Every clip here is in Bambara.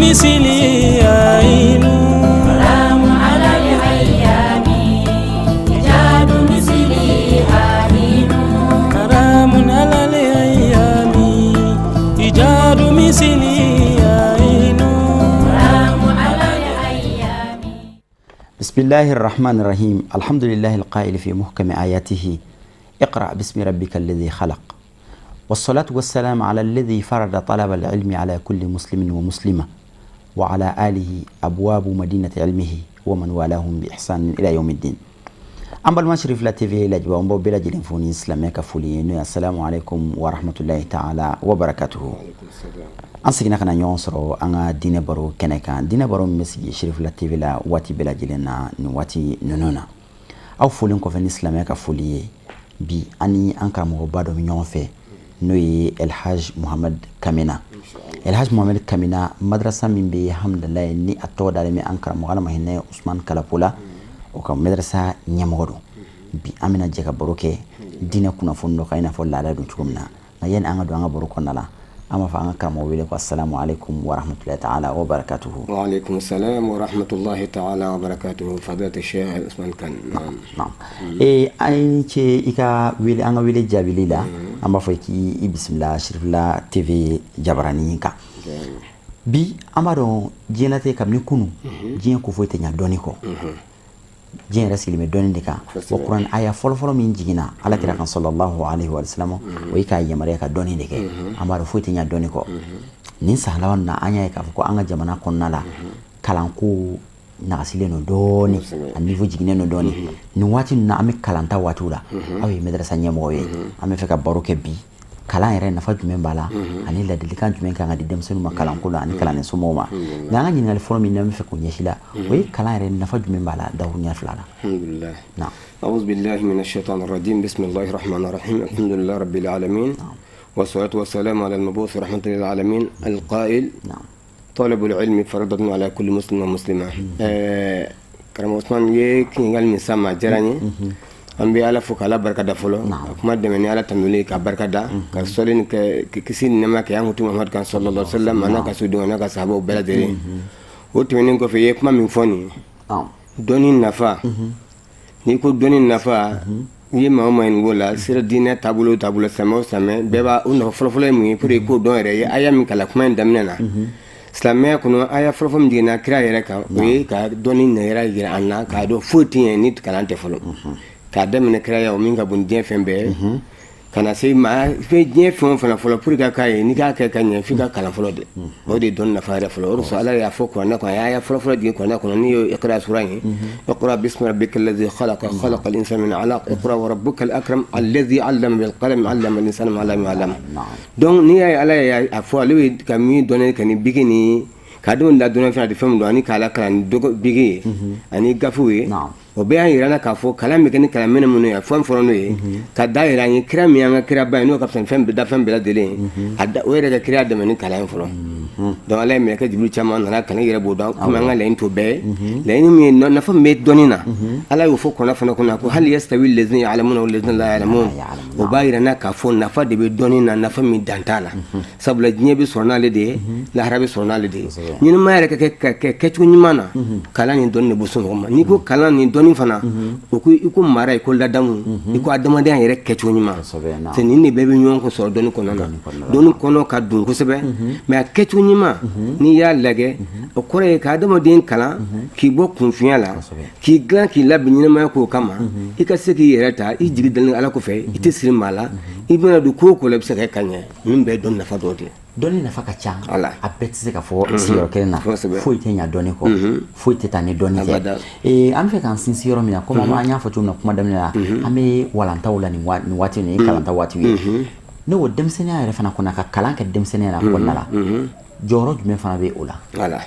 مثلي عين. حرام على الأيام إيجاد مثلها حين. حرام على الأيام إيجاد مثلي عين. حرام على الأيام. بسم الله الرحمن الرحيم. الحمد لله القائل في محكم آياته: اقرأ باسم ربك الذي خلق. والصلاة والسلام على الذي فرض طلب العلم على كل مسلم ومسلمة، وعلى آله أبواب مدينة علمه، ومن والاهم بإحسان إلى يوم الدين. An balima Cherifla TV lajɛbaa, an b'aw bɛɛ lajɛlen fo ni silamɛ ka foli ye, n'o ye assalamu alaikum wa rahmatullahi ta'ala wa barakatuhu. An seginna ka na ɲɔgɔn sɔrɔ an ka diinɛ baro kɛnɛ kan, diinɛ baro min bɛ sigi Cherifla TV la waati bɛɛ lajɛlen na nin waati ninnu na. Aw folen kɔfɛ ni silamɛ ka foli ye, bi an ni an karamɔgɔba dɔ bɛ ɲɔgɔn fɛ, n'o ye Elhaj Muhamad Kamina. Elhaj Muhamad Kamina, madrasa min bɛ Hamdalaye, ni a tɔgɔ dalen bɛ an karamɔgɔ, Ala ma hinɛ Usman Kalapo la, o ka madrasa ɲɛmɔgɔ don. Bi an bɛna jɛ ka baro kɛ diinɛ kunnafoni dɔ kan, i n'a fɔ laada don cogo min na. Nka yanni an ka don an ka baro kɔnɔna la, an b'a fɔ an ka karamɔgɔ wele ko assalamu alaikum wa rahmatullahi ta'ala wa barakatuhu. وعليكم السلام ورحمة الله تعالى وبركاته، فضيلة الشيخ عثمان كان، نعم. Naam, ee, an ce i ka wele, an ka wele jaabili la. An b'a fɔ k'i i bisimila Cherifla TV jabaranin kan. Bi an b'a dɔn diɲɛlatigɛ, kabini kunu, diɲɛ ko foyi tɛ ɲa dɔɔni kɔ. Diɲɛ yɛrɛ sigilen bɛ dɔɔni de kan. Wa kuran aya fɔlɔfɔlɔ min jiginna Ala kira kan, sallallahu alaihi wa sallam, o ye k'a yamaruya ka dɔɔni de kɛ. An b'a dɔn foyi tɛ ɲa dɔɔni kɔ. Nin san laban na, an y'a ye k'a fɔ ko an ka jamana kɔnɔna la, kalanko nagasilen don dɔɔni, a niveau jiginnen don dɔɔni. Nin waati ninnu na, an bɛ kalanta waatiw la, aw ye madrasa ɲɛmɔgɔ ye. An bɛ fɛ ka baro kɛ bi kalan yɛrɛ nafa jumɛn b'a la, ani ladilikan jumɛn kan ka di denmisɛnninw ma kalanko la, ani kalanden somɔgɔw ma. Nka an ka ɲininkali fɔlɔ min n'an bɛ fɛ k'o ɲɛsi la, o ye kalan yɛrɛ nafa jumɛn b'a la, dakuruɲɛ 2 la. الحمد لله. نعم. أعوذ بالله من الشيطان الرجيم. بسم الله الرحمن الرحيم. الحمد لله رب العالمين، والصلاة والسلام على المبعوث رحمة للعالمين القائل: طلب العلم فريضة على كل مسلم ومسلمة. Karamɔgɔ Usman ye ɲininkali min sa ma, a diyara n ye. An bɛ Ala fo k'Ala barika da fɔlɔ, a kuma dɛmɛ ni Ala tanuli ka barika da, ka sɔli ni kɛ kisi ni nɛɛma kɛ an kuntigi Muhamadu kan, sallallahu alaihi wasallam, a n'a ka sodenw, a n'a ka sahabaw bɛɛ lajɛlen. O tɛmɛnen kɔfɛ, i ye kuma min fɔ nin ye, dɔnni nafa, n'i ko dɔnni nafa, i ye maa o maa ɲininka o la, sira diinɛ taabolo o taabolo, silamɛ o silamɛ bɛɛ b'a o nafa fɔlɔfɔlɔ ye mun ye pour que k'o dɔn yɛrɛ ye. Aya min kalan kuma in daminɛ na, silamɛya kɔnɔ, aya fɔlɔfɔlɔ min jiginna kira yɛrɛ kan, o ye ka dɔnni nɛgɛra yira an na, k'a dɔn foyi tɛ yen ni kalan tɛ fɔlɔ. K'a daminɛ kiraya, o min ka bon diɲɛ fɛn bɛɛ ye, ka na se maa fɛn diɲɛ fɛn o fɛn fɔlɔ, pour que ka k'a ye, n'i k'a kɛ ka ɲɛ, f'i ka kalan fɔlɔ de. O de ye dɔnni nafa yɛrɛ fɔlɔ. O de kosɔn Ala y'a fɔ kuranɛ kɔnɔ, a y'a fɔlɔ fɔlɔ jigin kuranɛ kɔnɔ, n'i ye iqra sura ye: اقرأ باسم ربك الذي خلق، خلق الإنسان من علق، اقرأ وربك الأكرم الذي علم بالقلم، علم الإنسان ما لم يعلم. Donc n'i y'a ye Ala y'a fɔ, ale bɛ ka min dɔnni kɛ ni bigi ni k'a denw da dɔnni fɛn, a tɛ fɛn min dɔn, ani k'a lakalan ni dɔgɔ bigi ye ani gafew ye, o bɛɛ y'a yira n na k'a fɔ kalan bɛ kɛ ni kalan minɛ minnu ye, fɛn fɔlɔ n'o ye ka da yira an ye kira min y'an ka kiraba ye, n'o ka fisa ni fɛn bɛɛ, da fɛn bɛɛ lajɛlen ye, a da o yɛrɛ ka kira dɛmɛ ni kalan ye fɔlɔ. Donc Ala ye mɛlɛkɛ Jibiri caman nana kalan yɛrɛ b'o dɔn. Komi an ka laɲini t'o bɛɛ ye, laɲini min ye nafa min bɛ dɔnni na, Ala y'o fɔ kuranɛ fana kɔnɔ ko هل يستوي الذين يعلمون والذين لا يعلمون. O b'a yira n na k'a fɔ nafa de bɛ dɔnni na, nafa min dan t'a la, sabula diɲɛ bɛ sɔrɔ n'ale de ye, lahara bɛ sɔrɔ n'ale de ye. Ɲɛnamaya yɛrɛ ka kɛ ka kɛ kɛcogo ɲuman na, kalan ni dɔnni de bɛ se mɔgɔ ma. N'i ko kalan ni dɔnni fana, o ko i ko mara, i ko ladamu, i ko adamadenya yɛrɛ kɛcogo ɲuman. C'est nin de bɛɛ bɛ ɲɔgɔn kɔ sɔrɔ dɔnni kɔnɔna na. Dɔnni kɔnɔ ka don kosɛbɛ, mais a kɛcogo ɲuman, n'i y'a lajɛ, o kɔrɔ ye ka adamaden kalan k'i bɔ kunfinya la, k'i dilan, k'i labɛn ɲɛnamaya k'o kama, i ka se k'i yɛrɛ ta, i jigi dalen Ala kɔfɛ, i tɛ siri maa la, i bɛna don ko o ko la, i bɛ se ka kɛ ka ɲɛ. Ninnu bɛɛ ye dɔnni nafa dɔ de ye. Dɔnni nafa ka ca. Voilà. A bɛɛ tɛ se ka fɔ sigiyɔrɔ kelen na. Foyi tɛ ɲa dɔnni kɔ, foyi tɛ taa ni dɔnni tɛ. Abada. An bɛ fɛ k'an sinsin yɔrɔ min na, komi an y'a fɔ cogo min na kuma daminɛ la, an bɛ walantaw la nin waati nin ye kalanta waatiw ye. Ne ko denmisɛnninya yɛrɛ fana kɔnɔ, ka kalan kɛ denmisɛnninya la kɔnɔna la, jɔyɔrɔ jumɛn fana bɛ o la? Voilà,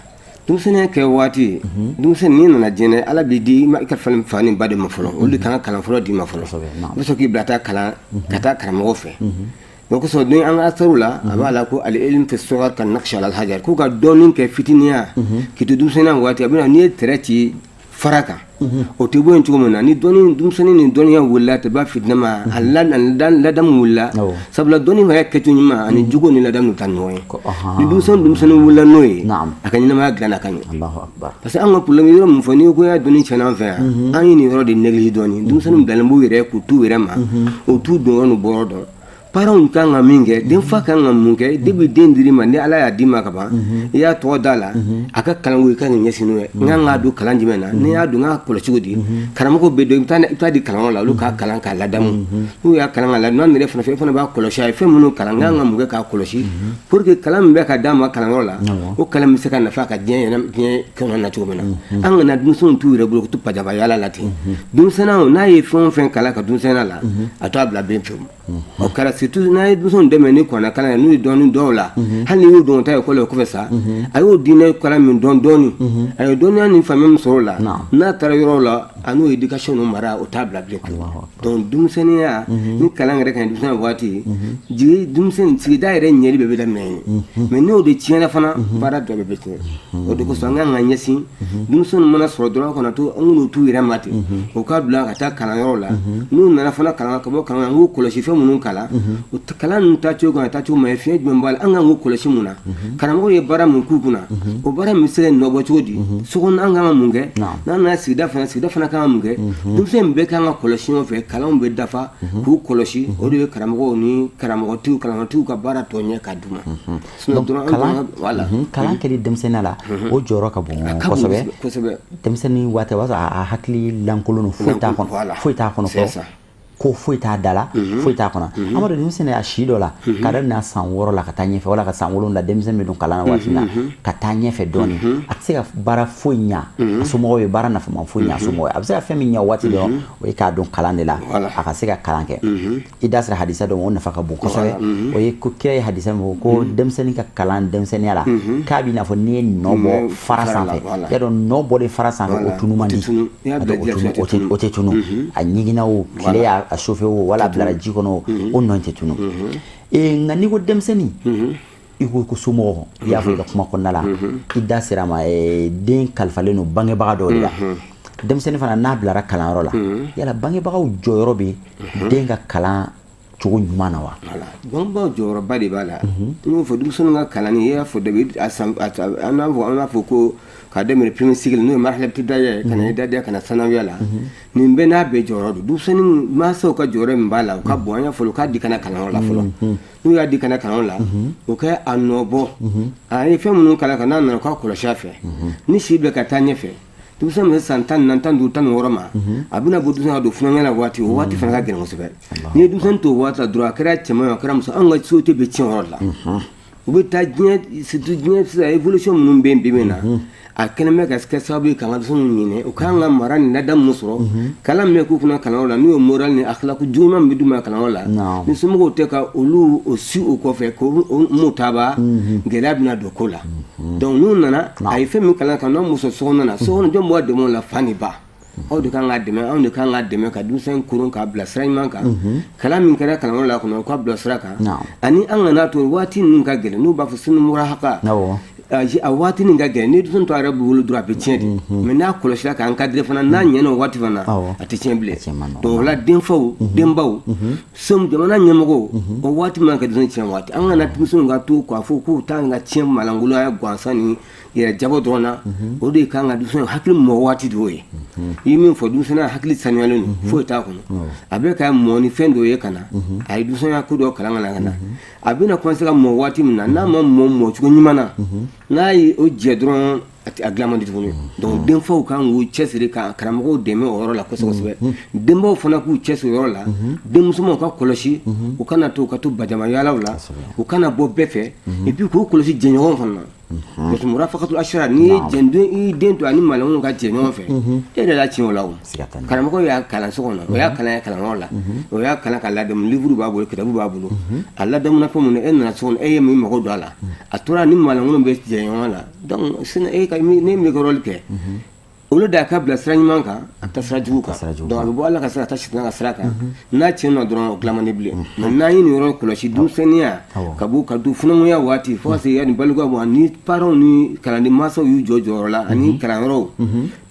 denmisɛnninya kɛ waati, denmisɛnnin n'i nana diɲɛ, Ala b'i di i ka fa ni ba de ma fɔlɔ, olu de kan ka kalan fɔlɔ d'i ma fɔlɔ. I bɛ sɔrɔ k'i bila taa kalan ka taa karamɔgɔ fɛ. O kosɔn ni an ka asarw la, a b'a la ko العلم في الصغر كالنقش على الحجر, k'u ka dɔɔnin kɛ fitininya k'i to denmisɛnninya waati. A bɛna n'i ye tɛrɛ ci fara kan o tɛ bɔ yen cogo min na ni dɔnni denmisɛnnin ni dɔnniya wulila a tɛ ba fitinɛ ma a ladamu wulila sabula dɔnni yɛrɛ kɛcogo ɲuman ani jogo ni ladamu taa ɲɔgɔn ye ni denmisɛnnin wulila n'o ye a ka ɲɛnamaya dilanna ka ɲɛ parce que an ka problème yɔrɔ min fɔ n'i ko y'a dɔnni tiɲɛna an fɛ yan an ye nin yɔrɔ de négligé dɔɔnin denmisɛnnin bilalen b'u yɛrɛ k'u t'u yɛrɛ ma u t'u don yɔrɔ n'u bɔyɔrɔ dɔn parents kan ka min kɛ denfa kan ka mun kɛ depuis den dir'i ma ni ala y'a d'i ma ka ban i y'a tɔgɔ da la a ka kalanko i kan ka ɲɛsin n'o ye n kan k'a don kalan jumɛn na n'i y'a don n k'a kɔlɔsi cogo di karamɔgɔw bɛ don i bɛ taa di kalanyɔrɔ la olu k'a kalan k'a ladamu n'u y'a kalan k'a ladamu n'a nana fana fɛ e fana b'a kɔlɔsi a ye fɛn minnu kalan n kan ka mun kɛ k'a kɔlɔsi pour que kalan min bɛ ka d'a ma kalanyɔrɔ la o kalan bɛ se ka nafa ka diɲɛ yɛrɛ diɲɛ kɔnɔ na cogo min na an kana denmisɛnw t'u yɛrɛ bolo k'u to pajaba yaala la ten denmisɛnnin n'a ye fɛn o fɛn kalan ka denmisɛnninya la a t'a bila ben fewu o kɛra surtout n'a ye denmisɛnw dɛmɛ ni kuranɛ kalan ye n'u ye dɔɔni dɔw la hali n'i y'u dɔn ta école kɔfɛ sa a y'o diinɛ kalan min dɔn dɔɔni a ye dɔnniya ni faamuya min sɔrɔ o la n'a taara yɔrɔ la a n'o éducation n'o mara o t'a bila bilen donc denmisɛnninya ni kalan yɛrɛ ka ɲi denmisɛnninya waati jigi denmisɛnnin sigida yɛrɛ ɲɛli bɛɛ bɛ daminɛ yen mais n'o de tiɲɛna fana baara dɔ bɛɛ bɛ tiɲɛ o de kosɔn an kan ka ɲɛsin denmisɛnninw mana sɔrɔ dɔrɔn kana to an k'u t'u yɛrɛ ma ten u ka bila ka taa kalanyɔrɔ la n'u nana fana kalan ka bɔ kalan an k'u kɔlɔsi fɛn minnu kalan o kalan ninnu taacogo kan taacogo ma ye fiɲɛ jumɛn b'a la an kan k'u kɔlɔsi mun na karamɔgɔ ye baara mun k'u kunna o baara min bɛ se ka nɔ bɔ cogo di so kɔnɔ an kan ka mun kɛ n'an nana sigida fana sigida fana kan ka mun kɛ denmisɛn bɛɛ kan ka kɔlɔsi ɲɔgɔn fɛ kalanw bɛ dafa k'u kɔlɔsi o de bɛ karamɔgɔw ni karamɔgɔtigiw karamɔgɔtigiw ka baara tɔ ɲɛ ka d'u ma kalan kɛli denmisɛnninya la o jɔyɔrɔ ka bon kosɛbɛ denmisɛnnin waati o b'a sɔrɔ a hakili lankolon don foyi t'a kɔnɔ foyi t'a kɔnɔ fɔlɔ ko foyi t'a da la foyi t'a kɔnɔ an b'a dɔn denmisɛnnin a si dɔ la ka daminɛ san 6 la ka taa ɲɛfɛ wala ka san 7 denmisɛnnin bɛ don kalan na waati min na ka taa ɲɛfɛ dɔɔni a tɛ se ka baara foyi ɲa a somɔgɔw ye baara nafama foyi ɲa a somɔgɔw ye a bɛ se ka fɛn min ɲa waati dɔrɔn o ye k'a don kalan de la a ka se ka kalan kɛ i da sera hadisa dɔ ma o nafa ka bon kosɛbɛ o ye ko kira ye hadisa min fɔ ko denmisɛnnin ka kalan denmisɛnninya la k'a b'i n'a fɔ n'i ye nɔ bɔ fara sanfɛ i y'a dɔn nɔ bɔlen fara sanfɛ o tunu man di o tɛ tunu a ɲiginna o tile y'a chauffer o wala a bilara ji kɔnɔ o nɔ tɛ tunu nka n'i ko denmisɛnnin i ko ko somɔgɔ i y'a fɔ i ka kuma kɔnɔna la i da sera a ma den kalifalen don bangebaga dɔw de la denmisɛnnin fana n'a bilara kalanyɔrɔ la yala bangebagaw jɔyɔrɔ bɛ den ka kalan cogo ɲuman na wa? Bangebagaw jɔyɔrɔba de b'a la n y'o fɔ denmisɛnninw ka kalanni i y'a fɔ depuis a san an b'a fɔ ko ka daminɛ premier cycle n'o ye marhala ibtidaiya ye ka na idadiya ka na sanawiya la nin bɛɛ n'a bɛɛ jɔyɔrɔ don denmisɛnnin mansaw ka jɔyɔrɔ min b'a la o ka bon an y'a fɔ u k'a di ka na kalanyɔrɔ la fɔlɔ n'u y'a di ka na kalanyɔrɔ la o ka a nɔ bɔ a ye fɛn minnu kalan ka n'a nana u k'a kɔlɔsi a fɛ ni si bɛ ka taa ɲɛfɛ denmisɛn bɛ san 14 15 16 ma a bɛna bɔ denmisɛn ka don funankɛya la waati o waati fana ka gɛlɛn kosɛbɛ n'i ye denmisɛn to o waati la dɔrɔn a kɛra cɛman ye a kɛra muso an ka société bɛ tiɲɛ o yɔrɔ la u bɛ taa diɲɛ surtout diɲɛ sisan évolution minnu bɛ yen bi bi in na a kɛlen bɛ ka kɛ sababu ye k'an ka denmisɛnninw ɲinɛ u kan ka mara ni ladamu min sɔrɔ kalan min bɛ k'u kunna kalanyɔrɔ la n'o ye moral ni akhlaku juguman min bɛ d'u ma kalanyɔrɔ la ni somɔgɔw tɛ ka olu o si o kɔfɛ k'o mutaba gɛlɛya bɛna don ko la donc n'u nana a ye fɛn min kalan ka n'a muso so kɔnɔ na so kɔnɔ jɔn b'a dɛmɛ o la fa ni ba aw de kan k'a dɛmɛ anw de kan k'a dɛmɛ ka denmisɛn koron k'a bila sira ɲuman kan kalan min kɛra kalanyɔrɔ la kɔnɔ k'a bila sira kan ani an kana to waati ninnu ka gɛlɛn n'u b'a fɔ sinu murahaka a waati nin ka gɛlɛn ni denmisɛn to a yɛrɛ bolo dɔrɔn a bɛ tiɲɛ de mais n'a kɔlɔsira k'a encadrer fana n'a ɲɛna o waati fana a tɛ tiɲɛ bilen donc o la denfaw denbaw jamana ɲɛmɔgɔw o waati man ka denmisɛn tiɲɛ waati an kana denmisɛnw ka to k'a fɔ k'u t'an ka tiɲɛ malankolonya gansan ni yɛrɛ jabɔ dɔrɔn na o de kan ka denmisɛn hakili mɔ waati de y'o ye i ye min fɔ denmisɛnninya hakili sanuyalen don foyi t'a kɔnɔ a bɛ ka mɔ ni fɛn dɔ ye ka na a ye denmisɛnninya ko dɔ kalan ka na ka na a bɛna commencer ka mɔ waati min na n'a ma mɔ mɔcogo ɲuman na n'a ye o jɛ dɔrɔn a dilan man di tuguni donc denfaw kan k'u cɛsiri ka karamɔgɔw dɛmɛ o yɔrɔ la kosɛbɛ kosɛbɛ denbaw fana k'u cɛsiri o yɔrɔ la denmusomanw ka kɔlɔsi u kana to u ka to bajama yaalaw la u kana bɔ bɛɛ fɛ et puis k'u kɔlɔsi jɛɲɔgɔn fana na parce que murafaqatul ashra n'i ye jɛnden i den to ani maalankolon ka jɛ ɲɔgɔn fɛ e yɛrɛ la tiɲɛ o la o karamɔgɔ y'a kalan so kɔnɔ o y'a kalan kalanyɔrɔ la o y'a kalan ka ladamu livre b'a bolo kitabu b'a bolo a ladamuna fɛn mun na e nana so kɔnɔ e ye min mago don a la a tora ni maalankolon bɛ jɛ ɲɔgɔn la donc sinon e ka ne min ka rôle kɛ olu da ka bila sira ɲuman kan a bɛ taa sira jugu kan donc a bɛ bɔ Ala ka sira ka taa sitanɛ ka sira kan n'a tiɲɛna dɔrɔn o dilan man di bilen mais n'an ye nin yɔrɔ kɔlɔsi denmisɛnninya ka bɔ ka don funankɛya waati fo ka se yanni balikuya ma ni parents ni kalanden mansaw y'u jɔ jɔyɔrɔ la ani kalanyɔrɔw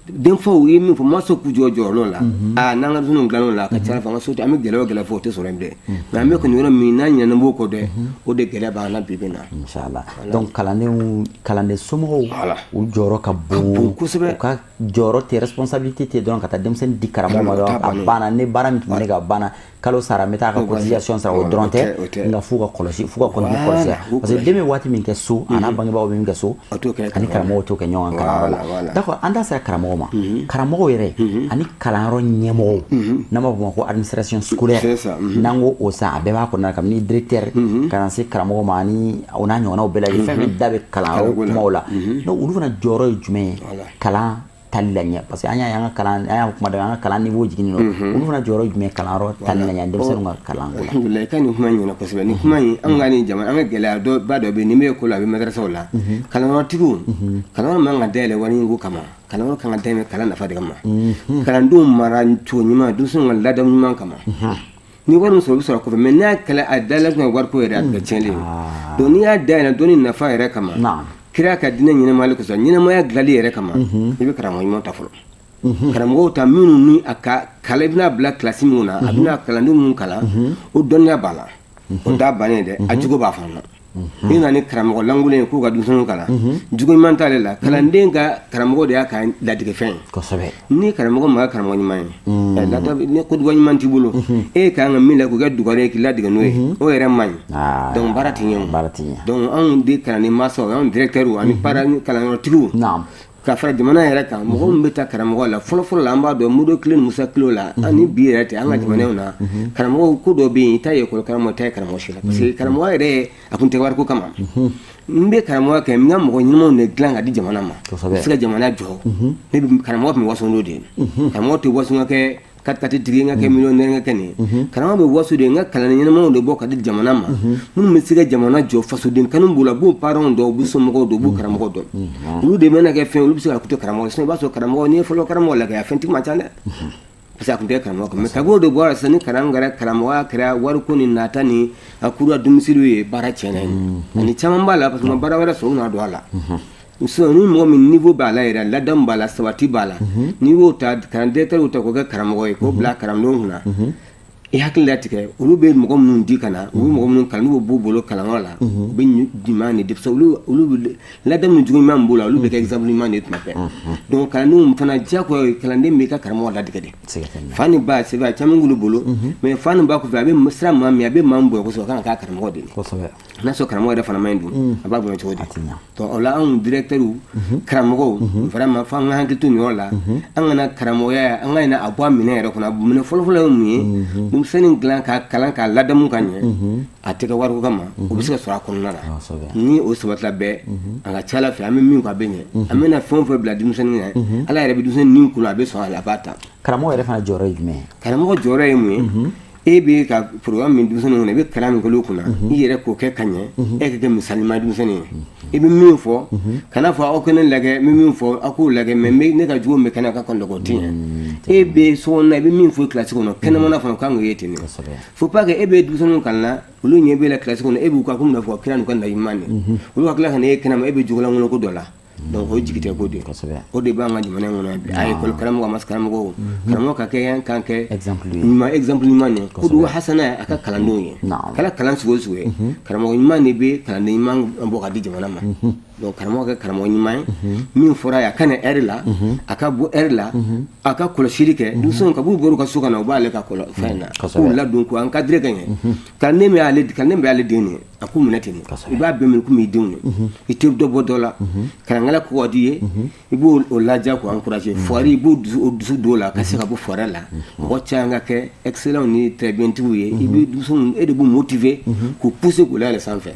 Denfaw ye min fɔ, mansaw k'u jɔ jɔyɔrɔ la. Aa, n'an ka denmisɛnninw dilan'o la, a ka ca ala fɛ, an ka so an bɛ gɛlɛya o gɛlɛya fɔ, o tɛ sɔrɔ yen bilen. Nka an bɛ kɔni yɔrɔ min n'a ɲinɛna b'o kɔ dɛ, o de gɛlɛya b'an na bi bi in na. Inshallah. Donc kalandenw, kalanden somɔgɔw, Voilà. u jɔyɔrɔ ka bon. Bon kosɛbɛ. U ka jɔyɔrɔ tɛ, responsabilité tɛ dɔrɔn ka taa denmisɛnnin di karamɔgɔ ma O t'a dɔrɔn a bannen. banna, ne baara min tun bɛ ne kan a banna, kalo sara, n bɛ taa ka cotisation sara, o dɔrɔn tɛ. O tɛ. Nka f'u ka kɔlɔsi, f'u ka continuer kɔlɔsi, u parce que kɔlɔsi. Den bɛ waati min kɛ so, a n'a bangebaaw bɛ min kɛ so, O t'o kɛ ani karamɔgɔ. karamɔgɔw t'o kɛ ɲɔgɔn kan kalanyɔrɔ la. Voilà. D'accord, an da sera karamɔgɔ ma, karamɔgɔw yɛrɛ ani kalanyɔrɔ ɲɛmɔgɔw, n'an b'a fɔ o ma ko administration scolaire. C'est ça. N'an ko o sa, a bɛɛ b'a kɔnɔna na, kabini directeur ka na se karamɔgɔ ma ani o n'a ɲɔgɔnnaw bɛɛ lajɛlen, fɛn fɛn da bɛ kalanyɔrɔ Kalanko la. kumaw la. Donc olu fana jɔyɔrɔ ye jumɛn ye Voilà. kalan tali la ɲɛ? Parce que an y'a ye, an ka kalan, an y'a kuma daminɛ, an ka kalan niveau jiginnen don. Olu fana jɔyɔrɔ ye jumɛn ye kalanyɔrɔ tali la ɲɛ, denmisɛnninw ka kalanko la? Alhamdulilayi, i ka nin kuma in ɲɛna kosɛbɛ. Nin kuma in, an ka nin jamana, an ka gɛlɛya dɔ ba dɔ bɛ yen, nin bɛ ko la, a bɛ madrasaw la, kalanyɔrɔtigiw. Kalanyɔrɔ man ka dayɛlɛ wari ɲini ko kama, kalanyɔrɔ kan ka dayɛlɛ kalan nafa de kama, kalandenw mara cogo ɲuman, denmisɛnninw ka ladamu ɲuman kama. Ni wari min sɔrɔ, o bɛ sɔrɔ kɔfɛ. Mais n'a kɛla a dayɛlɛ kun ye wariko yɛrɛ, a bɛ kɛ tiɲɛni ye. Donc n'i y'a dayɛlɛ dɔnni nafa yɛrɛ kama, kira ka diinɛ ɲɛnɛmayali kosɔn, ɲɛnɛmaya dilanli yɛrɛ kama, i bɛ karamɔgɔ ɲuman ta fɔlɔ, karamɔgɔw ta minnu ni a ka kalan, i bɛna bila kilasi min na, a bɛna kalandenw minnu kalan, o dɔnniya b'a la, o t'a bannen dɛ, a jogo b'a fana na. N'i nana ni karamɔgɔ lankolon ye k'u ka denmisɛnninw kalan, jogo ɲuman t'ale la, kalanden ka karamɔgɔ de y'a ka ladigifɛn ye. Ni karamɔgɔ ma kɛ karamɔgɔ ɲuman ye, ni koduwa ɲuman t'i bolo, e ka kan ka min la k'o kɛ dugare ye k'i ladege n'o ye, o yɛrɛ man ɲi. Donc baara tɛ ɲɛ o. Baara tɛ ɲɛ. Donc anw de kalanden mansaw, anw directeurs ani parents, kalanyɔrɔtigiw, ka fara jamana yɛrɛ kan, mɔgɔ min bɛ taa karamɔgɔ la fɔlɔ fɔlɔ la, an b'a dɔn Modibo tile ni Musa tile la, ani bi yɛrɛ tɛ, an ka jamanaw na, karamɔgɔ ko dɔ bɛ yen, i t'a ye école karamɔgɔ, i t'a ye karamɔgɔ si la, parce que karamɔgɔ yɛrɛ a kun tɛ wariko kama. N bɛ karamɔgɔ kɛ, n ka mɔgɔ ɲumanw de dilan ka di jamana ma, se ka jamana jɔ. Ne bɛ karamɔgɔ tun bɛ waso n'o de ye. Karamɔgɔ tɛ waso ka kɛ quatre-quatre tigi, n ka kɛ millionnaire, n ka kɛ nin ye. Karamɔgɔ bɛ waso de, n ka kalanden ɲɛnamaw de bɔ ka di jamana ma, minnu bɛ se ka jamana jɔ, fasoden kanu b'u la, u b'u parents dɔn, u b'u somɔgɔw dɔn, u b'u karamɔgɔ dɔn. Olu de bɛna kɛ fɛn, olu bɛ se ka to karamɔgɔ. Sinon i b'a sɔrɔ karamɔgɔ, n'i ye fɔlɔ karamɔgɔ lajɛ, a fɛntigi man ca dɛ, parce que a tun tɛ karamɔgɔ kan. Mais kabini o de bɔra sisan, ni kalan kɛra, karamɔgɔya kɛra wariko ni nata ni a kura domicile ye, baara tiɲɛna yen. Ani caman b'a la, parce que ma baara wɛrɛ sɔrɔ, u nana don a la. Sinon ni mɔgɔ min niveau b'a la yɛrɛ, ladamu b'a la, sabati b'a la, n'i y'o ta kalan directeur ta k'o kɛ karamɔgɔ ye, k'o bila karamɔgɔw kunna, i hakili latigɛ, olu bɛ mɔgɔ minnu di ka na, u bɛ mɔgɔ minnu kalan, n'u b'u bolo kalanyɔrɔ la, u bɛ ɲuman de, parce que olu bɛ ladamu ni jogo ɲuman min b'u la, olu bɛ kɛ exemple ɲuman de ye tuma bɛɛ. Donc kalandenw fana, diyagoya kalanden b'i ka karamɔgɔ ladigɛ de. Fa ni ba, c'est vrai, caman b'olu bolo, mais fa ni ba kɔfɛ, a bɛ sira maa min, a bɛ maa min bonya kosɛbɛ, o kan ka k'a karamɔgɔ de ye. N'a sɔrɔ karamɔgɔ yɛrɛ fana man ɲi dun, a b'a bonya cogo di? Donc o la, anw directeur, karamɔgɔw, vraiment f'an ka hakili to nin yɔrɔ la. An kana karamɔgɔya, an ka ɲina a bɔ a minɛ yɛrɛ kɔnɔ. A minɛ fɔlɔfɔlɔ ye mun ye? Denmisɛnnin dilan k'a kalan k'a ladamu ka ɲɛ, a tɛ kɛ wariko kama, o bɛ se ka sɔrɔ a kɔnɔna la. Ni o sabatila bɛɛ, a ka ca ala fɛ, an bɛ min kɔ, a bɛ ɲɛ. An bɛna fɛn o fɛn bila denmisɛnnin ɲɛ, Ala yɛrɛ bɛ denmisɛnnin nin kolo, a bɛ sɔn a la, a b'a ta. Karamɔgɔ yɛrɛ fana jɔyɔrɔ ye jumɛn ye? Karamɔgɔ jɔyɔrɔ ye mun ye? E bɛ ka programme min denmisɛnninw kunna, i bɛ kalan min kɛ olu kunna, i yɛrɛ k'o kɛ ka ɲɛ, e ka kɛ misali ɲuman denmisɛnnin ye. I bɛ min fɔ, kana fɔ aw kɛ ne lajɛ, n bɛ min fɔ aw k'o lajɛ, mais ne ka jugu bɛ kɛnɛ ka kɔni o tɛ ɲɛ. E bɛ so kɔnɔ, i bɛ min fɔ kilasi kɔnɔ, kɛnɛmana fana, o kan k'o ye ten de. Faut pas que e bɛ denmisɛnninw kalan na, olu ɲɛ b'e la kilasi kɔnɔ, e b'u ka komi n'a fɔ kira n'u ka nabi ɲuman de, olu ka tila ka na e kɛnɛma, e bɛ jogolankolon ko dɔ la. Donc o ye jigitigɛ ko de ye. O de b'an ka jamana in kɔnɔ bi. A école karamɔgɔ, a ma karamɔgɔ, karamɔgɔ ka kɛ kan kɛ ɲuman, exemple ɲuman ye, ko hasana a ka kalandenw ye, kɛra kalan sugu o sugu ye, karamɔgɔ ɲuman de bɛ kalanden ɲuman bɔ ka di jamana ma. Donc karamɔgɔ kɛ karamɔgɔ ɲuman ye, min fɔra ye, a ka na heure la, a ka bɔ heure la, a ka kɔlɔsili kɛ denmisɛnw ka b'u bɔra u ka so ka na, u b'ale ka kɔlɔ fɛn na, k'u ladon, k'u encadrer ka ɲɛ. Kalanden bɛ ale, kalanden bɛ ale den ye, a k'u minɛ ten, i b'a bɛɛ minɛ komi i denw ye, i tɛ dɔ bɔ dɔ la. Kalankɛla ko ka di ye, i b'o laja k'o encourager. Foire, i b'o dusu don o la ka se ka bɔ foire la. Mɔgɔ caman ka kɛ excellent ni très bien tigiw ye, i bɛ denmisɛnw, e de b'u motiver k'u pousser k'u layɛlɛ sanfɛ.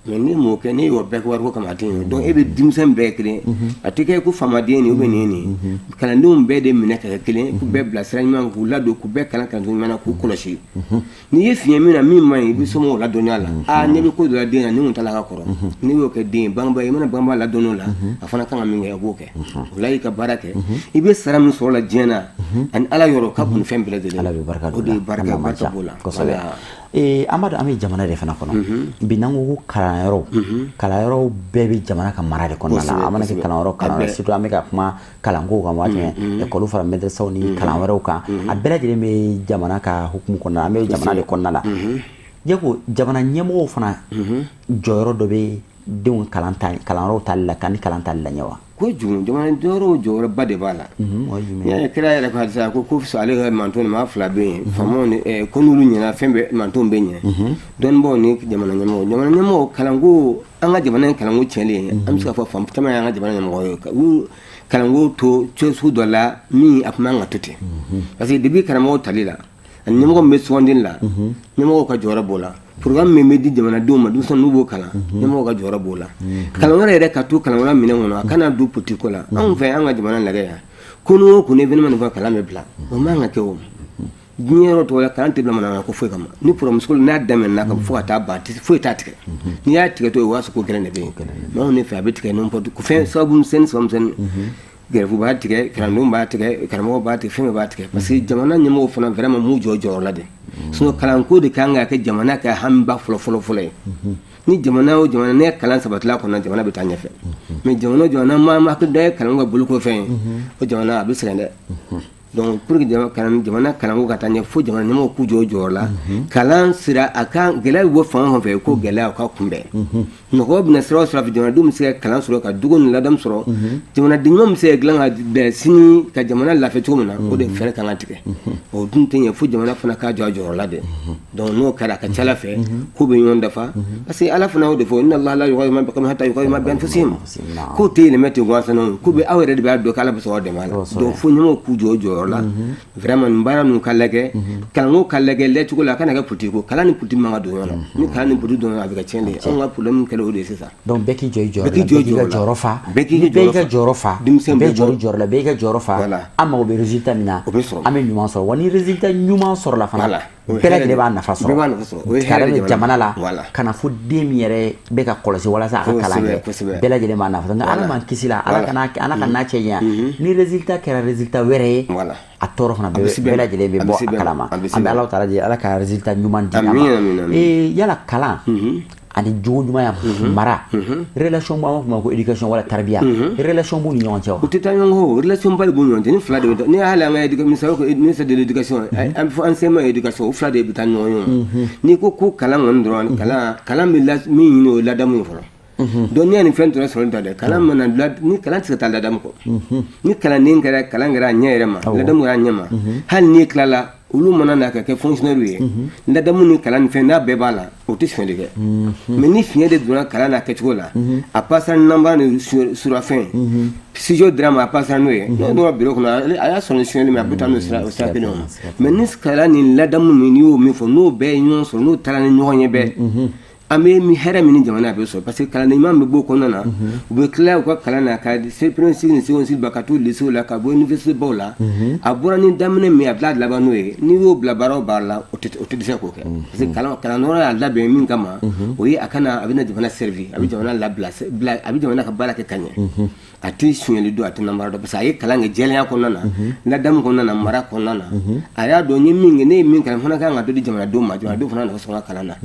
Mais ni m'o kɛ, ne y'o bɛɛ kɛ wariko kama, a tɛ ɲɛ. Donc e bɛ denmisɛn bɛɛ kelen, a tɛ kɛ ko faamaden nin ou bien nin ye nin ye. Kalandenw bɛɛ de minɛ ka kɛ kelen, k'u bɛɛ bila sira ɲuman, k'u ladon, k'u bɛɛ kalan kalancogo ɲuman na, k'u kɔlɔsi. N'i ye fiɲɛ min na min man ɲi, i bɛ somɔgɔw ladɔnniya la. Aa, ne bɛ ko dɔ la den na, ni kun taara ka kɔrɔ, n'i y'o kɛ den ye, bangebaa, i mana bangebaa ladɔnni o la, a fana kan ka min kɛ, a b'o kɛ. O la, i ka baara kɛ, i bɛ sara min sɔrɔ la diɲɛ na ani Ala yɔrɔ, ka bon ni fɛn bɛɛ lajɛlen. Ala bɛ barika O de ye barika, barika b'o la. Kosɛbɛ. An b'a dɔn an bɛ jamana de fana kɔnɔ bi. N'an ko ko kalanyɔrɔw, kalanyɔrɔw bɛɛ bɛ jamana ka mara de kɔnɔna la. A mana kɛ kalanyɔrɔ kalanyɔrɔ, surtout an bɛ ka kuma kalanko kan waati min, ekɔliw fara madrasaw ni kalan wɛrɛw kan, a bɛɛ lajɛlen bɛ jamana ka hukumu kɔnɔna la, an bɛ jamana de kɔnɔna la. Jako jamana ɲɛmɔgɔw fana jɔyɔrɔ dɔ bɛ denw kalan ta, kalanyɔrɔw tali la, ka ni kalan tali la ɲɛ wa? Kojugu, jamana jɔyɔrɔ, jɔyɔrɔba de b'a la. O ye jumɛn? N'i y'a ye kira yɛrɛ ko hadisa ko ale ka manton maa fila bɛ yen, faamaw ni ko n'olu ɲɛna, fɛn bɛɛ mantonw bɛ ɲɛ, dɔnnibaaw ni jamana ɲɛmɔgɔ. Jamana ɲɛmɔgɔ, kalanko, an ka jamana in kalanko tiɲɛlen, an bɛ se k'a fɔ fan caman y'an ka jamana ɲɛmɔgɔ ye u kalanko to cogo sugu dɔ la min a tun man ka to ten, parce que depuis karamɔgɔw tali la ani ɲɛmɔgɔ min bɛ sugandili la, ɲɛmɔgɔw ka jɔyɔrɔ b'o la. Programme min bɛ di jamanadenw ma, denmisɛnninw n'u b'o kalan, ɲɛmɔgɔw ka jɔyɔrɔ b'o la. Kalan wɛrɛ yɛrɛ ka to kalan wɛrɛ minɛn kɔnɔ, a kana don politique ko la. Anw fɛ, an ka jamana lajɛ yan, ko n'o ko ni événement nin fɔ, kalan bɛ bila, o man ka kɛ. O diɲɛ yɔrɔ tɔw la, kalan tɛ bila manamana ko foyi kama. Ni programme scolaire n'a daminɛna ka fo ka taa ban, foyi t'a tigɛ. N'i y'a tigɛ to yen, o y'a sɔrɔ ko gɛlɛn de bɛ yen. Mais anw de fɛ, a bɛ tigɛ n'importe fɛn, sababu misɛnnin, sababu misɛnnin, grève b'a tigɛ, kalandenw b'a tigɛ, karamɔgɔw b'a tigɛ, fɛn bɛɛ b'a tigɛ, parce que jamana ɲɛmɔgɔw fana vraiment m'u jɔ jɔyɔrɔ la de. Sinon kalanko de kan ka kɛ jamana ka hamiba fɔlɔ fɔlɔ fɔlɔ ye. Ni jamana o jamana ne ye kalan sabatila kɔnɔ, jamana bɛ taa ɲɛfɛ. Mais jamana o jamana ma hakili da ye kalan ka boloko fɛn ye, o jamana a bɛ sɛgɛn dɛ. Donc pour que jamana kalanko ka taa ɲɛ, fo jamana ɲɛmɔgɔw k'u jɔ jɔyɔrɔ la. Kalan sira a kan, gɛlɛya bɛ bɔ fan o fan fɛ, ko gɛlɛya o ka kunbɛn. Nɔgɔya bɛna sira o sira fɛ, jamanadenw bɛ se ka kalan sɔrɔ, ka dugu ni ladamu sɔrɔ, jamanaden ɲuman bɛ se ka dilan ka bɛn sini ka jamana lafiya cogo min na, o de fɛɛrɛ kan ka tigɛ. O dun tɛ ɲɛ fo jamana fana k'a jɔ a jɔyɔrɔ la dɛ. Donc n'o kɛra, a ka ca ala fɛ ko bɛ ɲɔgɔn dafa, parce que ala fana y'o de fɔ: inna allaha la yughayyiru ma biqawmin hatta yughayyiru ma bi anfusihim. Ko tɛ yɛlɛmɛ ten gansan o, ko bɛ aw yɛrɛ de b'a dɔn k'ala bɛ sɔn aw dɛmɛ a la. Donc fo ɲɛmɔgɔw k'u jɔ jɔyɔrɔ la vraiment, nin baara ninnu ka lajɛ, kalanko ka lajɛ lɛcogo la, a kana kɛ politique ko. Kalan ni politique man ka don ɲɔgɔn na. Ni kalan ni politique don ɲɔgɔn na, a bɛ kɛ tiɲɛni ye. Anw ka problème kɛlen o de ye sisan. Donc bɛɛ k'i jɔ i jɔyɔrɔ la, bɛɛ k'i ka jɔyɔrɔ fa. Bɛɛ k'i Ni bɛɛ y'i ka jɔyɔrɔ fa, Denmisɛn bɛɛ bɛ jɔrɔ bɔ. jɔyɔrɔ la, bɛɛ y'i ka jɔyɔrɔ fa, Voilà. an mago bɛ résultat min na, O bɛ sɔrɔ. an bɛ ɲuman sɔrɔ wa. Ni résultat ɲuman sɔrɔla fana, Voilà. O ye bɛɛ hɛrɛ lajɛlen de. b'a nafa sɔrɔ. Bɛɛ b'a nafa sɔrɔ. O ye Ka hɛrɛ de daminɛ jamana la, Voilà. ka na fo den min yɛrɛ bɛ ka kɔlɔsi walasa a ka kalan kɛ, Kosɛbɛ. bɛɛ lajɛlen b'a nafa sɔrɔ. Nka ala m'an kisi la, ala kana ala ka n'a cɛ janya, ni résultat kɛra résultat wɛrɛ ye, Voilà. a tɔɔrɔ fana A bɛ se bɛɛ bɛɛ ma. lajɛlen bɛ A bɛ bɔ se a bɛɛ ma. kalama. A bɛ se An bɛ bɛɛ ma. Ala taala deli, ala ka résultat ɲuman di an Amin, ma. amin, amin. Yala kalan ani jogo ɲumanya, mara, relation b'an b'a fɔ ma ko éducation wala tarbiya, relation b'u ni ɲɔgɔn cɛ wa? U tɛ taa ɲɔgɔn kɔ, relation ba de b'u ni ɲɔgɔn cɛ. Ni fila de bɛ taa, ni hali an ka éducation, misali ko ministère de l'éducation, an bɛ fɔ enseignement et éducation, o fila de bɛ taa ɲɔgɔn ye. O n'i ko ko kalan kɔni dɔrɔn, kalan bɛ la min ɲini, o ye ladamu ye fɔlɔ. Donc n'i ye nin fɛn tora sɔrɔ ta dɛ, kalan mana la, ni kalan tɛ se ka taa ladamu kɔ. Ni kalanden kɛra, kalan kɛra a ɲɛ yɛrɛ ma, ladamu kɛra a ɲɛ ma, hali n'i tilala, olu mana na ka kɛ fonctionnaire ye, ladamu ni kalan ni fɛn n'a bɛɛ b'a la, o tɛ sonyali kɛ. Mais ni fiɲɛ de donna kalan n'a kɛcogo la, a passera nanbara ni surafɛn, studio dira ma, a passera n'o ye, n'o donna bureau kɔnɔ, a y'a sɔrɔ ni sonyali min, a bɛ taa n'o sira, o sira kelen o. Mais ni kalan ni ladamu min, n'i y'o min fɔ, n'o bɛɛ ye ɲɔgɔn sɔrɔ, n'o taara ni ɲɔgɔn ye bɛɛ, an bɛ mi hɛrɛ min ni jamana a bɛ sɔrɔ, parce que kalanden ɲuman bɛ bɔ o kɔnɔna na, u bɛ tila u ka kalan na ka se premier cycle ni second cycle ba, ka t'u lycée la, ka bɔ université baw la. A bɔra ni daminɛ min ye, a bɛ tila laban n'o ye. N'i y'o bila baara o baara la, o tɛ dɛsɛ k'o kɛ, parce que kalan kalanyɔrɔ y'a labɛn min kama, o ye a kana a bɛna jamana servir, a bɛ jamana labila bila, a bɛ jamana ka baara kɛ ka ɲɛ. A tɛ sonyali don, a tɛ namara dɔn, parce que a ye kalan kɛ jɛlenya kɔnɔna na, ladamu kɔnɔna na, mara kɔnɔna na. A y'a dɔn n ye min kɛ, ne ye min kalan, n fana kan ka dɔ di jamanadenw ma, jamanadenw fana nafa sɔrɔ kalan na.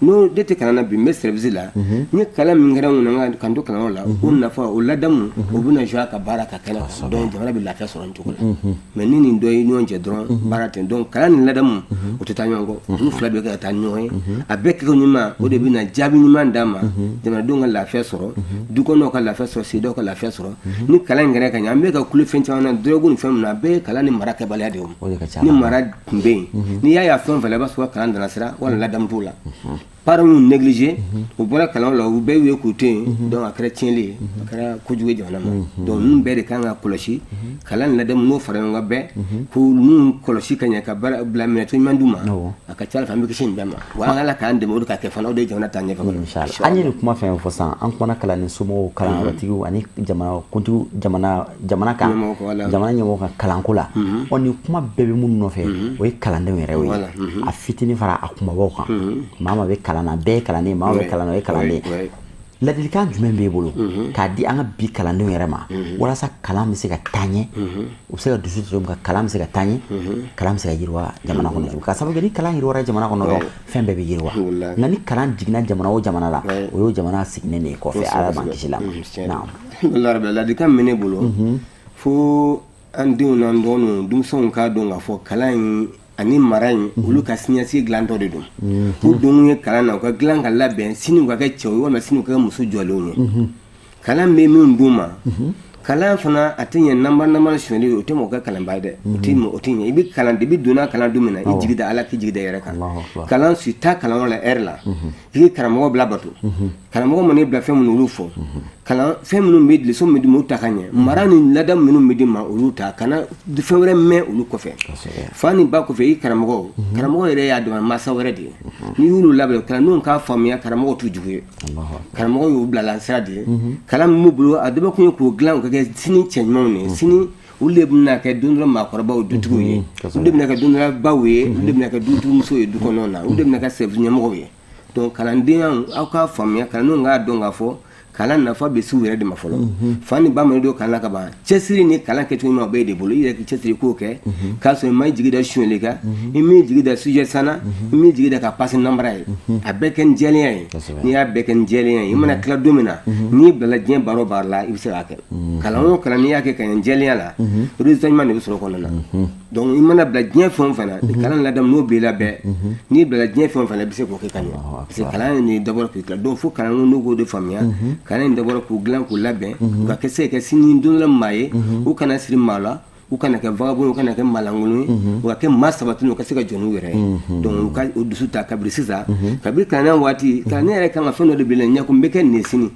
N'o ne tɛ kalan na bi, n bɛ service la, n ye kalan min kɛra n kunna ka n to kalanyɔrɔ la, o nafa, o ladamu, o bɛna jouer a ka baara ka kɛnɛ kan. Donc jamana bɛ lafiya sɔrɔ nin cogo la. Mais ni nin dɔ ye ɲɔgɔn cɛ dɔrɔn, baara tɛ. Donc kalan ni ladamu, o tɛ taa ɲɔgɔn kɔ, olu fila bɛ kɛ ka taa ɲɔgɔn ye. A bɛɛ kɛko ɲuman, o de bɛna jaabi ɲuman d'a ma, jamanadenw ka lafiya sɔrɔ, du kɔnɔw ka lafiya sɔrɔ, sigidaw ka lafiya sɔrɔ. Ni kalan in kɛra ka ɲɛ, an bɛ ka kule fɛn caman na, drogue ni fɛn min na, a bɛɛ ye kalan ni mara kɛbaliya de ye. O de ka ca. Ni mara tun bɛ yen, n'i y'a ye a fɛn o fɛn la, i b'a sɔrɔ kalan dana sira wala ladamu t'o la. Parents y'u négligé, u bɔra kalan la, u bɛɛ y'u ye k'u to yen. Donc a kɛra tiɲɛli ye, a kɛra kojugu ye jamana ma. Donc ninnu bɛɛ de kan ka kɔlɔsi, kalan ni ladamu, n'o fara ɲɔgɔn kan bɛɛ, k'u ninnu kɔlɔsi ka ɲɛ, ka baara bila minɛ ɲuman d'u ma, a ka ca ala fɛ an bɛ kisi nin bɛɛ ma. Wa an ala k'an dɛmɛ o de ka kɛ fana, o de ye jamana taa ɲɛfɛ kɔnɔ. Inshallah. An ye nin kuma fɛn fɔ sisan, an kumana kalanden somɔgɔw, kalanyɔrɔtigiw ani jamana kuntigiw, jamana kan, Ɲɛmɔgɔ, voilà. jamana ɲɛmɔgɔ kan kalanko la. Ɔ, nin kuma bɛɛ bɛ minnu nɔfɛ, o ye kalandenw yɛrɛ ye. Voilà, A fitinin fara a kumabaw kan, maa maa bɛ kalan na, bɛɛ ye kalanden, maa maa bɛ kalan na, o ye kalanden. Ladilikan jumɛn b'e bolo k'a di an ka bi kalandenw yɛrɛ ma, walasa kalan bɛ se ka taa ɲɛ, u bɛ se ka dusu cogo min ka kalan bɛ se ka taa ɲɛ, kalan bɛ se ka yiriwa jamana kɔnɔ cogo, ka sababu kɛ ni kalan yiriwara jamana kɔnɔ dɔrɔn, fɛn bɛɛ bɛ yiriwa? Nka ni kalan jiginna jamana o jamana la, o y'o jamana sigilen de ye kɔfɛ. Ala b'an kisi la. Naam. Alhamdulilah rabbil, ladilikan min bɛ ne bolo fo an denw n'an dɔgɔninw, denmisɛnw k'a dɔn k'a fɔ kalan in ani mara in, olu ka siniɲɛsigi dilantɔ de don. U denw ye kalan na, u ka dilan ka labɛn sini u ka kɛ cɛw ye walima sini u ka kɛ muso jɔlenw ye. Kalan bɛ min d'u ma, kalan fana a tɛ ɲɛ nanbara nanbara sonyɛli, o tɛ mɔgɔ kɛ kalanbaa ye dɛ. O tɛ, o tɛ ɲɛ. I bɛ kalan depuis donna kalan don min na, i jigi da Ala, k'i jigi da i yɛrɛ kan. Kalan si taa kalanyɔrɔ la heure la, i ye karamɔgɔ bila bato. Karamɔgɔ mana i bila fɛn minnu, olu fɔ kalan fɛn minnu bɛ leçon min di ma, olu ta ka ɲɛ. Mara ni ladamu minnu bɛ di ma, olu ta. Kana fɛn wɛrɛ mɛn olu kɔfɛ, fa ni ba kɔfɛ, i karamɔgɔ. Karamɔgɔ yɛrɛ y'a dama masa wɛrɛ de ye. N'i y'olu labɛn, kalandenw k'a faamuya, karamɔgɔ t'u jugu ye, karamɔgɔ y'u bila sira de ye. Kalan min b'u bolo, a dabɔ kun ye k'o dilan, u ka kɛ sini cɛ ɲumanw ye. Sini olu de bɛna kɛ don dɔ la maakɔrɔbaw, dutigiw ye, olu de bɛna kɛ don dɔ la baw ye, olu de bɛna kɛ dutigimusow ye du kɔnɔna na, olu de bɛna kɛ service ɲɛmɔgɔw ye. Donc kalandenya, aw k'a faamuya, kalandenw k'a dɔn k'a fɔ kalan nafa bɛ s'u yɛrɛ de ma fɔlɔ. Fa ni ba mana don kalan na ka ban, cɛsiri ni kalan kɛcogo ɲuman, o bɛɛ de bolo. I yɛrɛ k'i cɛsiri k'o kɛ, k'a sɔrɔ i ma jigi da sonyɛli kan, i m'i jigi da sujet sanna, i m'i jigi da ka passer nanbara ye. A bɛɛ kɛ ni jɛlenya ye. N'i y'a bɛɛ kɛ ni jɛlenya ye, i mana tila don min na, n'i bilala diɲɛ baara o baara la, i bɛ se k'a kɛ. Kalan o kalan, n'i y'a kɛ ka ɲɛ jɛlenya la, résultat ɲuman de bɛ sɔrɔ o kɔnɔna na. Donc i mana bila diɲɛ fɛn o fɛn na, kalan ladamu n'o b'i la bɛɛ, n'i bilala diɲɛ fɛn o fɛn na, i bɛ se k'o kɛ ka ɲɛ, parce que kalan in de dabɔra k'i tila. Donc fo kalandenw n'u k'o de faamuya, kalan in dabɔra k'u dilan, k'u labɛn, u ka kɛ se ka kɛ sini don dɔ la maa ye. U kana siri maa la, u kana kɛ vagabond, u kana kɛ maalankolon ye, u ka kɛ maa sabatilen, u ka se ka jɔ n'u yɛrɛ ye. Donc u ka o dusu ta kabini sisan, kabini kalan waati. Kalan yɛrɛ kan ka fɛn dɔ de bila ɲɛ ko n bɛ kɛ nin ye sini.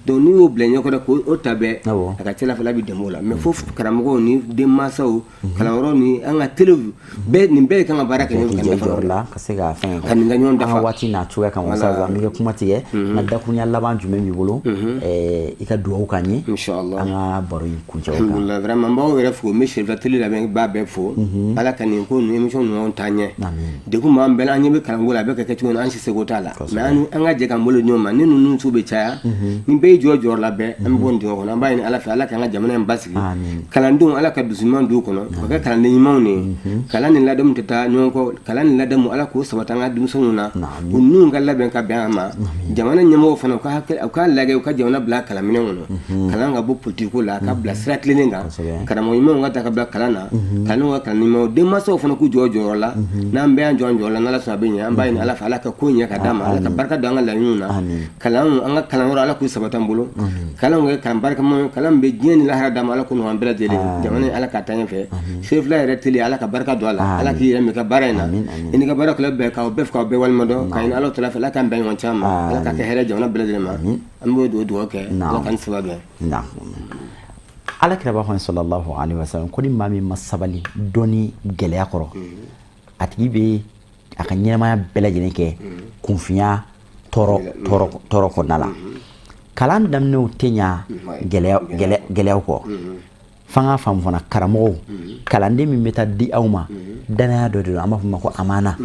Donc n'i y'o bila ɲɛkɔrɔ k'o ta bɛɛ, a ka ca la fɛ, a bɛ dɛmɛ o la. Mais fo karamɔgɔw ni denmansaw, kalanyɔrɔ ni an ka telew bɛɛ, nin bɛɛ de kan ka baara kɛ ɲɔgɔn fɛ, jɔyɔrɔ la ka se ka fɛn ka nin ka ɲɔgɔn an dafa. ka waati n'a cogoya kan, wasa an bɛ ka kuma tigɛ, nka dakurunya laban jumɛn b'i bolo i ka dugawu k'an ye Inshallah. an ka baro in kuncɛ o kan? Alhamdulillah, vraiment n b'aw yɛrɛ fo, n bɛ Serifa télé lamɛnbaa bɛɛ fo. Ala ka nin ko ninnu, émission ninnu taa ɲɛ. Degun b'an bɛɛ la, an ɲɛ bɛ kalanko la, a bɛ ka kɛ cogo min na, an si seko t'a la, mais an ka jɛ k'an bolo di ɲɔgɔn ma. Ni ninnu sugu bɛ caya, ni bɛɛ y'i jɔ jɔyɔrɔ la bɛɛ, an bɛ bɔ nin dingɛ kɔnɔ. An b'a ɲini Ala fɛ, Ala k'an ka jamana in basigi. Kalandenw, Ala ka dusu ɲuman don u kɔnɔ, u ka kɛ kalanden ɲumanw de ye. Kalan ni ladamu tɛ taa ɲɔgɔn kɔ. Kalan ni ladamu, Ala k'o sabati an ka denmisɛnninw na, u ninnu ka labɛn ka bɛn a ma. Jamana ɲɛmɔgɔw fana, u ka hakɛ, u k'a lajɛ, u ka jamana bila kalanminɛn kɔnɔ, kalan ka bɔ politiko la ka bila sira tilennen kan. Karamɔgɔ ɲumanw ka ta ka bila kalan na, kalandenw ka kalan ɲumanw, denmansaw fana k'u jɔ jɔyɔrɔ la. N'an bɛɛ y'an jɔ an jɔyɔrɔ la, n'Ala sɔnna, a bɛ ɲɛ. An b'a ɲini Ala fɛ, Ala ka ko ɲɛ ka d'an ma, Ala ka barika don an ka laɲiniw na. Kalan, an ka kalanyɔrɔ, Ala k'u sabati an bolo. Kalan kɛ kalan barikama ye, kalan bɛ diɲɛ ni lahara d'an ma, Ala k'o nɔgɔya an bɛɛ lajɛlen. Jamana in, Ala k'a taa ɲɛfɛ. Serifila yɛrɛ teli, Ala ka barika don a la, Ala k'i yɛrɛ minɛ ka baara in na, i ni ka baara kɛlɛ bɛɛ, k'aw bɛɛ fo, k'aw bɛɛ waleɲuman dɔn, ka ɲini Ala tala fɛ, Ala k'an bɛn ɲɔgɔn caman ma, Ala k'a kɛ hɛrɛ jamana bɛɛ lajɛlen ma. An b'o dugawu kɛ, Ala k'an saba bɛn. Ala kira b'a fɔ sallallahu alaihi wasallam ko ni maa min ma sabali dɔnni gɛlɛya kɔrɔ, a tigi bɛ a ka ɲɛnamaya bɛɛ lajɛlen kɛ kunfinya tɔɔrɔ tɔɔrɔ tɔɔrɔ kɔnɔna la. Kalan daminɛw tɛ ɲa gɛlɛya gɛlɛyaw kɔ. F'an ka faamu fana, karamɔgɔw, kalanden min bɛ taa di aw ma, danaya dɔ de don, an b'a fɔ ma ko amana,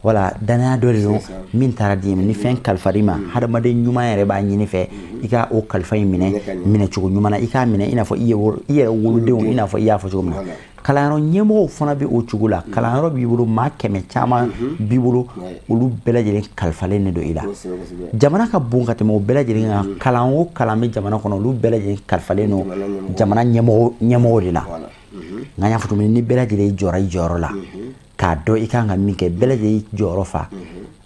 wala danaya dɔ de don min taara di ma. Ni fɛn kalifara i ma, hadamaden ɲuman yɛrɛ b'a ɲini fɛ i ka o kalifa in minɛ minɛcogo ɲuman na, i k'a minɛ i n'a fɔ i yɛrɛ wolodenw, i n'a fɔ i y'a fɔ cogo min na. Kalanyɔrɔ ɲɛmɔgɔw fana bɛ o cogo la. Kalanyɔrɔ b'i bolo, maa 100 caman b'i bolo, olu bɛɛ lajɛlen kalifalen de don i la. Jamana ka bon ka tɛmɛ o bɛɛ lajɛlen kan. Kalan o kalan bɛ jamana kɔnɔ, olu bɛɛ lajɛlen kalifalen don jamana ɲɛmɔgɔ de la. Nka n y'a fɔ cogo min, ni bɛɛ lajɛlen jɔra i jɔyɔrɔ la k'a dɔn i kan ka min kɛ, bɛɛ lajɛlen y'i jɔyɔrɔ fa,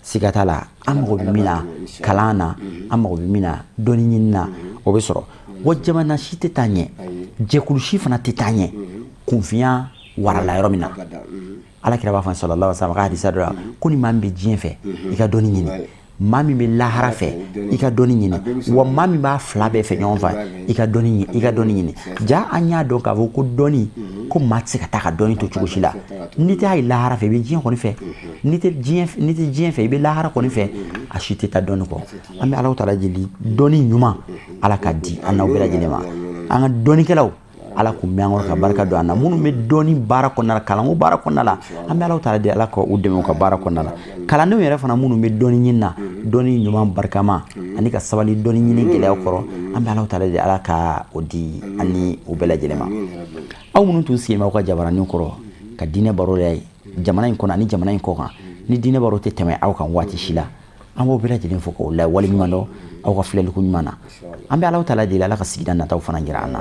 siga t'a la, an mago bɛ min na kalan na, an mago bɛ min na dɔnni ɲini na, o bɛ sɔrɔ. Wa jamana si tɛ taa ɲɛ, jɛkulu si fana tɛ taa ɲɛ kunfinya warala yɔrɔ min na. Ala kira b'a fɔ sallallahu alaihi wasallam ka hadisa dɔ la ko ni maa min bɛ diɲɛ fɛ, i ka dɔnni ɲini, maa min bɛ lahara fɛ, i ka dɔnni ɲini, wa maa min b'a fila bɛɛ fɛ ɲɔgɔn fɛ, i ka dɔnni ɲini, i ka dɔnni ɲini. Ja an y'a dɔn k'a fɔ ko dɔnni, ko maa tɛ se ka taa ka dɔnni to cogo si la. N'i tɛ hali lahara fɛ, i bɛ diɲɛ kɔni fɛ. N'i tɛ diɲɛ fɛ, i bɛ lahara kɔni fɛ. A si tɛ taa dɔnni kɔ. An bɛ Alahu taala deli, dɔnni ɲuman, Ala ka di an n'aw bɛɛ lajɛlen ma. An ka dɔnnikɛlaw Ala k'u mɛn an kɔrɔ ka barika don an na. Minnu bɛ dɔnni baara kɔnɔna la, kalanko baara kɔnɔna la, an bɛ Ala taala deli, Ala ka u dɛmɛ u ka baara kɔnɔna la. Kalandenw yɛrɛ fana minnu bɛ dɔnni ɲini na, dɔnni ɲuman barikama ani ka sabali dɔnni ɲini gɛlɛya kɔrɔ, an bɛ Ala taala deli, Ala ka o di ani u bɛɛ lajɛlen ma. Aw minnu tun sigilen b'aw ka jabaranin kɔrɔ ka diinɛ baro la ye jamana in kɔnɔ ani jamana in kɔ kan, ni diinɛ baro tɛ tɛmɛ aw kan waati si la, an b'aw bɛɛ lajɛlen fo k'aw la waleɲuman dɔn aw ka filɛliko ɲuman na. An bɛ Ala taala deli, Ala ka sigida nataw fana jira an na.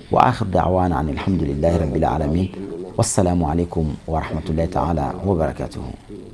Wa akhir da'wana an alhamdulillahi rabbil alamin, wassalamu alaikum wa rahmatullahi ta'ala wa barakatuhu.